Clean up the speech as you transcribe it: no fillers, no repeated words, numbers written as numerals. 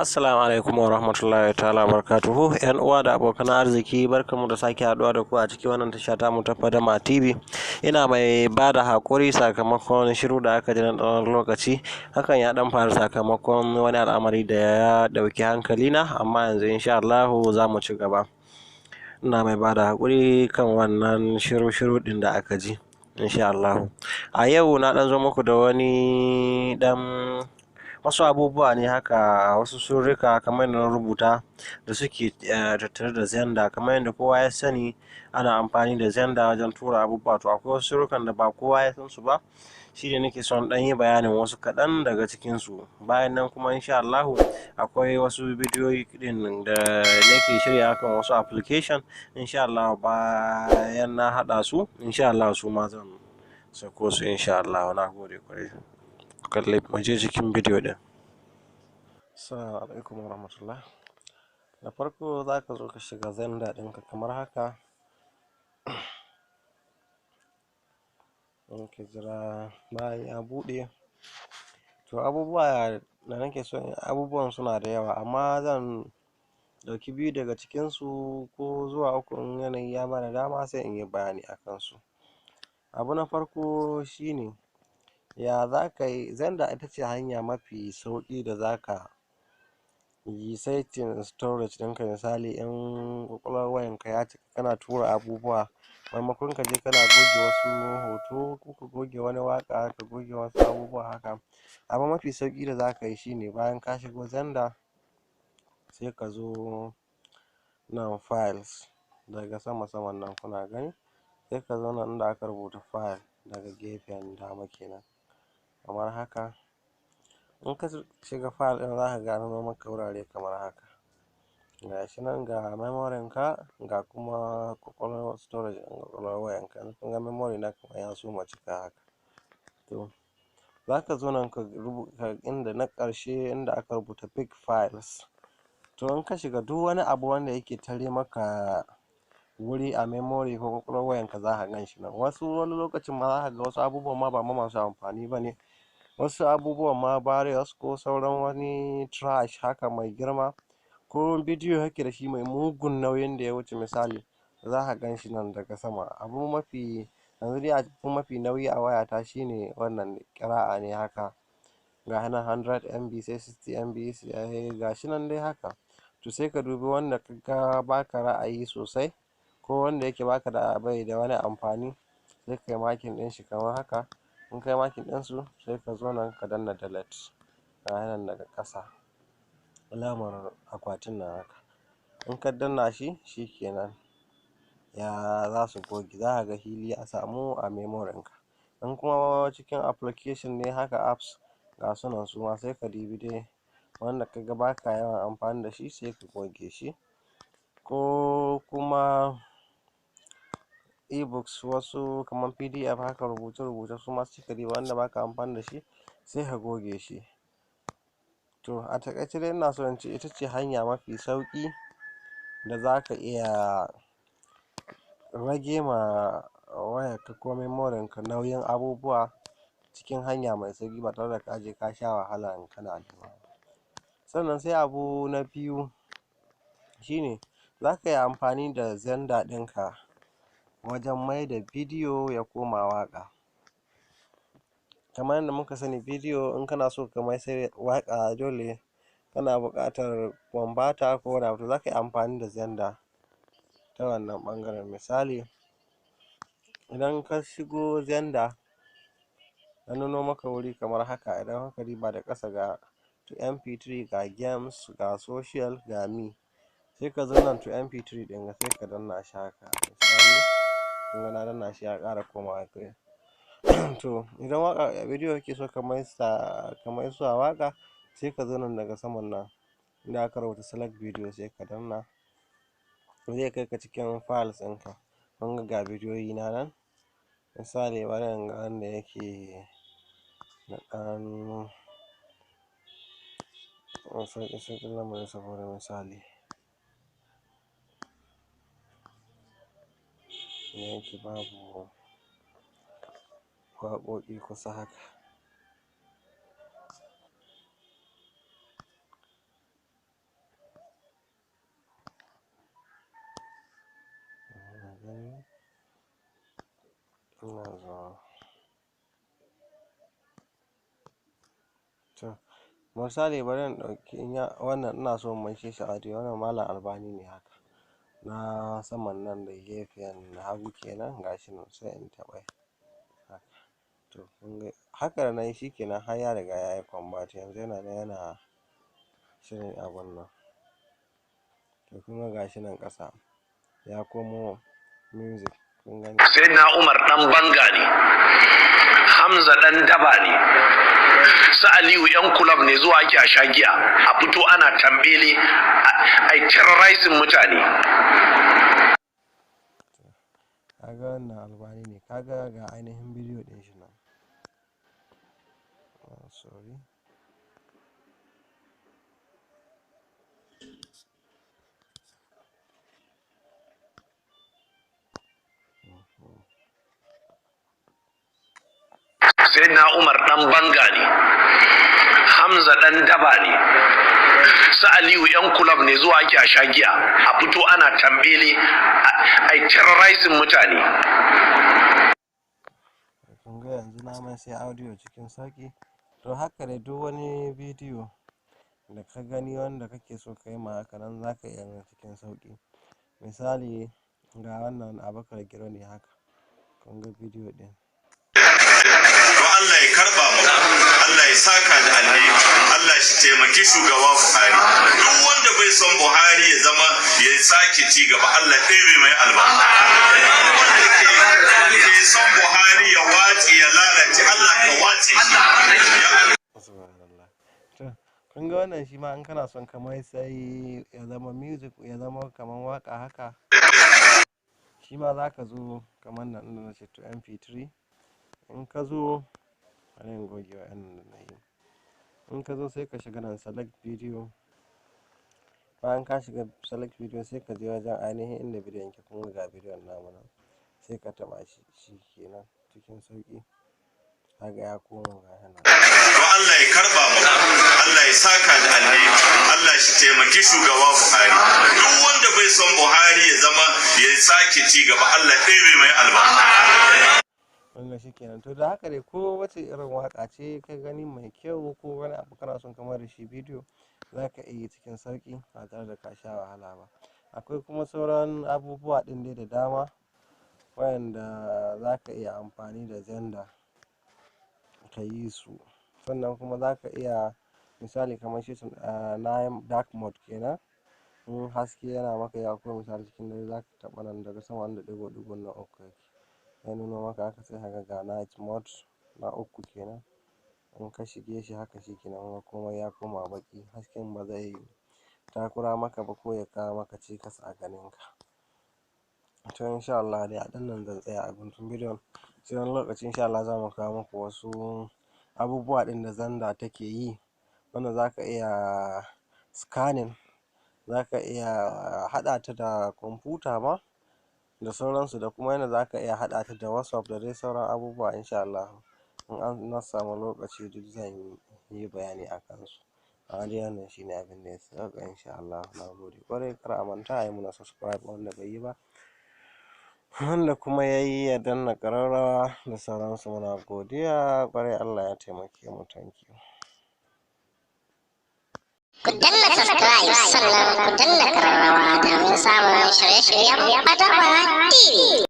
Assalamu alaikum wa rahmatullahi ta'ala barakatuhu. Yan uwa da abokan arziki, barkamu da sake haduwa da ku a cikin wannan tasha ta mu ta Fadama TV. Ina mai ba da hakuri sakamakon shiru da aka ji na ɗan lokaci. Hakan ya ɗan faru sakamakon wani al'amari da ya ɗauki hankalina, amma yanzu insha Allahu za mu ci gaba. Ina mai ba da hakuri kan wannan shiru-shiru ɗin da aka ji, insha Allahu. A yau na ɗan zo muku da wani ɗan wasu abubuwa ne haka, wasu sirrika kamar yadda na rubuta da suke tattare da Xender. Kamar yadda kowa ya sani, ana amfani da Xender wajen tura abubuwa. To akwai wasu sirrukan da ba kowa ya san su ba, shine nake son ɗan yi bayanin wasu kaɗan daga cikin su. Bayan nan kuma insha Allahu akwai wasu bidiyoyi ɗin da nake shirya kan wasu application. Insha Allahu bayan na haɗa su, insha Allahu su ma zan sako su insha Allahu. Na gode ƙwarai. Kalli mu je cikin bidiyo ɗin. Assalamu alaikum warahmatullah. Da farko za ka zo ka shiga Xender ɗinka kamar haka. In ka jira bayan ya buɗe. To abubuwa da nake so, abubuwan suna da yawa, amma zan ɗauki biyu daga cikinsu ko zuwa uku in yanayi ya bani dama, sai in yi bayani a kansu. Abu na farko shine ya za ka yi. Xender ita ce hanya mafi sauƙi da za ka yi setting storage ɗinka. Misali, in ƙwaƙwalwar wayanka ya cika kana tura abubuwa, maimakon ka je kana goge wasu hoto ko ka goge wani waƙa, ka goge wasu abubuwa haka, abu mafi sauƙi da za ka yi shine bayan ka shigo Xender, sai ka zo nan files daga sama saman nan, kuna gani, sai ka zo nan inda aka rubuta file daga gefen dama kenan, kamar haka. In ka shiga file ɗin, za ka ga an nuno maka wurare kamar haka. Ga shi nan, ga memory ka, ga kuma ƙwaƙwalwar storage ɗin ƙwaƙwalwar wayanka. Yanzu kun ga memory na kamar ya soma cika haka. To za ka zo nan ka rubuta inda na ƙarshe inda aka rubuta big files. To in ka shiga, duk wani abu wanda yake tare maka wuri a memory ko ƙwaƙwalwar wayanka za ka gan shi nan. Wasu wani lokacin ma za ka ga wasu abubuwan ma ba ma masu amfani ba ne, wasu abubuwan ma virus ko sauran wani trash haka mai girma, ko bidiyo kake da shi mai mugun nauyin da ya wuce misali, za ka gan shi nan daga sama. Abu mafi yanzu dai, abu mafi nauyi a wayata shine wannan ƙira'a ne haka, ga nan 100 MB, sai 60 MB, sai ga shi nan dai haka. To sai ka dubi wanda ka ga baka ra'ayi sosai ko wanda yake baka da bai da wani amfani, sai kai marking ɗin shi kamar haka. In kai marking ɗin su, sai ka zo nan ka danna delete, ga nan daga ƙasa alamar akwatin nan haka. In ka danna shi, shikenan, ya za su goge, za ka ga fili ya samu a memory ka. In kuma cikin application ne haka, apps, ga su nan su ma, sai ka dubi dai wanda ka ga baka yawan amfani da shi, sai ka goge shi. Ko kuma ebooks, wasu kamar PDF haka, rubuce-rubuce, su ma sai ka duba wanda baka amfani da shi, sai ka goge shi. To a taƙaice dai ina so in ce ita ce hanya mafi sauƙi da za ka iya rage ma wayarka ko memory ka nauyin abubuwa cikin hanya mai sauƙi ba tare da ka je ka sha wahala in kana nema ba. Sannan sai abu na biyu shine za ka yi amfani da Xender ɗinka wajen maida bidiyo ya koma waƙa. Kamar yadda muka sani, bidiyo in kana so ka maisar waƙa, dole kana buƙatar converter ko wani abu. To za ka yi amfani da Xender ta wannan ɓangaren. Misali, idan ka shigo Xender, ya nuno maka wuri kamar haka. Idan kuka duba da ƙasa, ga to MP3, ga games, ga social, ga me. Sai ka zo nan to MP3 ɗin, sai ka danna shi haka. Misali, kun ga na danna shi, ya ƙara komawa kai. To idan waƙa, bidiyo kake so ka maisa ka maisuwa waƙa, sai ka zo nan daga saman nan inda aka rubuta select video, sai ka danna, zai kai ka cikin files ɗinka. Kun ga ga bidiyoyi na nan. Misali, bari in ga wanda yake da ɗan sauƙi sauƙin lamari. Saboda misali da yake babu waƙoƙi kusa haka. Gani, ina zuwa. To, misali bari in ɗauki wannan, ina so in maishe shi audio. Wannan Malam Albani ne haka, na saman nan da gefen hagu kenan, gashi nan, sai in taɓa haka. To, kun ga haka da nayi, shikenan, har ya riga yayi convert. Yanzu yana nan yana shirin abun nan. To, kun ga gashi nan ƙasa ya komo music, kun gani. Sayyidina Umar dan banga ne, Hamza dan daba ne, su Aliyu yan club ne, zuwa ake a sha giya, a fito ana tambele, a terrorizing mutane. Kaga wannan Albani ne, kaga ga ainihin bidiyo ɗin shi nan. Oh, sorry. Sayyidina Umar dan banga ne, Hamza dan daba ne, su Aliyu yan club ne, zuwa ake a sha giya, a fito ana tambele, a terrorizing mutane. Kun ga yanzu na mai sai audio cikin sauƙi. To, haka dai duk wani bidiyo da ka gani wanda kake so ka yi ma haka nan, za ka iya mai cikin sauƙi. Misali, ga wannan Abubakar Giro ne haka, kun ga bidiyo ɗin. To, Allah ya karba mu, Allah ya saka da alheri, Allah shi taimaki shugaba Buhari. Duk wanda bai son Buhari ya zama ya sake ci gaba, Allah ɗebe mai albarka. Wanda ke son Buhari ya wace ya lalace, Allah ka wace shi ya. Subhanallah. To, kun ga wannan shi ma, in kana son kamar sai ya zama music, ya zama kamar waƙa haka, shi ma za ka zo kamar nan inda na ce to MP3. In ka zo, bari in goge wa'annan da na yi. In ka zo, sai ka shiga nan select video. Bayan ka shiga select video, sai ka je wajen ainihin inda bidiyon yake. Kun ga bidiyon namu nan, sai ka taɓa shi, shi kenan, cikin sauƙi kaga ya koma ga nan. To, Allah ya karba mu, Allah ya saka da alheri, Allah shi taimaki shugaba Buhari. Duk wanda bai son Buhari ya zama ya sake ci gaba, Allah ɗebe mai albarka. Kun ga shi kenan. To, da haka dai ko wace irin waƙa ce ka gani mai kyau ko wani abu kana son kamar da shi bidiyo, za ka iya yi cikin sauƙi ba tare da ka sha wahala ba. Akwai kuma sauran abubuwa ɗin dai da dama wayanda za ka iya amfani da Xender ka yi su. Sannan kuma za ka iya, misali kamar shi na dark mode kenan, in haske yana maka yawa ko misali cikin dare, za ka taɓa nan daga sama wanda ɗigo-ɗigon na uku yake, ya nuno maka haka, sai ka ga night mode na uku kenan. In ka shige shi haka, shi kenan, komai ya koma baƙi, hasken ba zai takura maka ba ko ya kawo maka cikas a ganinka. To, insha Allah dai a ɗan nan zan tsaya a guntun bidiyon, sai wani lokaci insha Allah za mu kawo muku wasu abubuwa ɗin da Xender take yi, wanda za ka iya scanning, za ka iya haɗa ta da kwamfuta ma da sauransu, da kuma yadda za ka iya haɗa ta da WhatsApp da dai sauran abubuwa. Insha Allah in an na samu lokaci duk zan yi bayani a kansu. Amma dai wannan shine abin da ya sauƙaƙa insha Allah. Na gode ƙwarai. Kar a manta a yi mana subscribe wanda bai yi ba, wanda kuma ya yi ya danna ƙararrawa da sauransu. Muna godiya ƙwarai. Allah ya taimake mu. Thank you. Ku danna subscribe, sannan ku danna ƙararrawa domin samun shirye-shiryen Fatawa TV.